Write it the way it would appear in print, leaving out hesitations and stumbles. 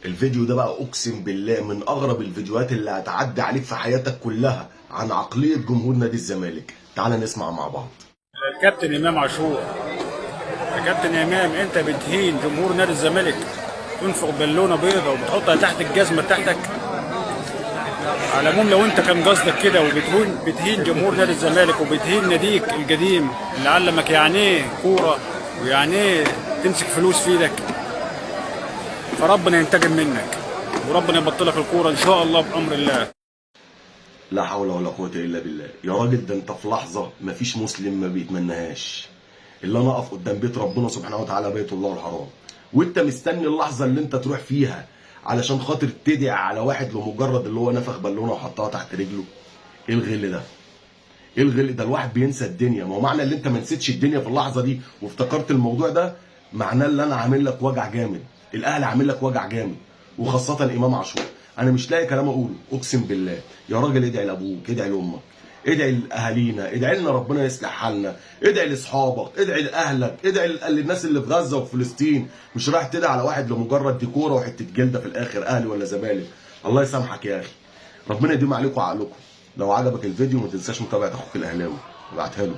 الفيديو ده بقى اقسم بالله من اغرب الفيديوهات اللي هتعدي عليك في حياتك كلها عن عقلية جمهور نادي الزمالك. تعال نسمع مع بعض. الكابتن امام عاشور، يا كابتن امام انت بتهين جمهور نادي الزمالك، تنفخ بالونه بيضة وبتحطها تحت الجزمة بتاعتك. على العموم لو انت كان قصدك كده وبتهين جمهور نادي الزمالك وبتهين ناديك القديم اللي علمك يعني ايه كورة ويعني ايه تمسك فلوس في ايدك، فربنا ينتقم منك وربنا يبطلك الكورة ان شاء الله بامر الله. لا حول ولا قوة إلا بالله. يا راجل ده أنت في لحظة مفيش مسلم ما بيتمناهاش اللي أنا أقف قدام بيت ربنا سبحانه وتعالى، بيت الله الحرام، وأنت مستني اللحظة اللي أنت تروح فيها علشان خاطر تدعي على واحد لمجرد اللي هو نفخ بالونة وحطها تحت رجله. إيه الغل ده؟ إيه الغل ده؟ الواحد بينسى الدنيا. ما هو معنى اللي أنت ما نسيتش الدنيا في اللحظة دي وافتكرت الموضوع ده، معناه اللي أنا عامل لك وجع جامد، الأهلي عامل لك وجع جامد، وخاصة إمام عاشور. انا مش لاقي كلام اقوله اقسم بالله. يا راجل ادعي لابوك، ادعي لامك، ادعي لاهالينا، ادعي لنا ربنا يصلح حالنا، ادعي لاصحابك، ادعي لاهلك، ادعي للناس اللي في غزة وفي فلسطين. مش رايح تدعي على واحد لمجرد ديكوره وحتة جلده في الاخر، اهلي ولا زمالك. الله يسامحك يا اخي، ربنا يديم عليكم عقلكم. لو عجبك الفيديو ما تنساش متابعه اخوك الاهلاوي، ابعتها له.